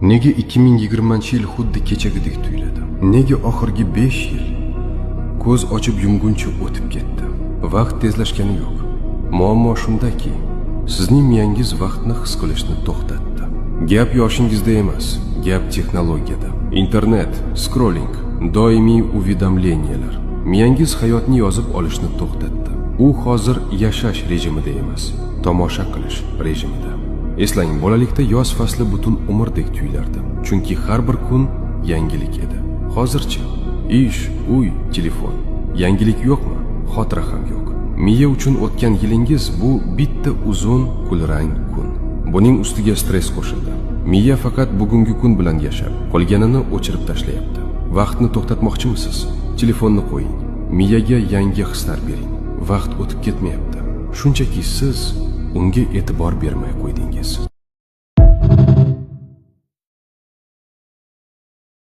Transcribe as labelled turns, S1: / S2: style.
S1: Nega 2020-yil xuddi kechagidek tuyuladi? Nega oxirgi 5 yil ko'z ochib yumguncha o'tib ketdi? Vaqt tezlashgani yo'q. Muammo shundaki, sizning miyangiz vaqtni his qilishni to'xtatdi. Gap yoshingizda emas, gap texnologiyada. Internet, scrolling, doimiy уведомления lar. Miyangiz hayotni yozib olishni to'xtatdi. U hozir yashash rejimida emas, tomosha qilish rejimida. Eslang, bolalikda yoz fasli butun umrdek tuyulardi, chunki har bir kun yangilik edi. Hozirchi ish, uy, telefon. Yangilik yo'qmi? Xotira ham yo'q. Miya uchun o'tgan yilingiz bu bitta uzun kulrang kun. Buning ustiga stress qo'shildi. Miya faqat bugungi kun bilan yashab, qolganini o'chirib tashlayapti. Vaqtni to'xtatmoqchimisiz? Telefonni qo'ying. Miyaga yangi hislar bering. Vaqt o'tib ketmayapti. Shunchaki siz unga e'tibor bermay qo'ydingiz.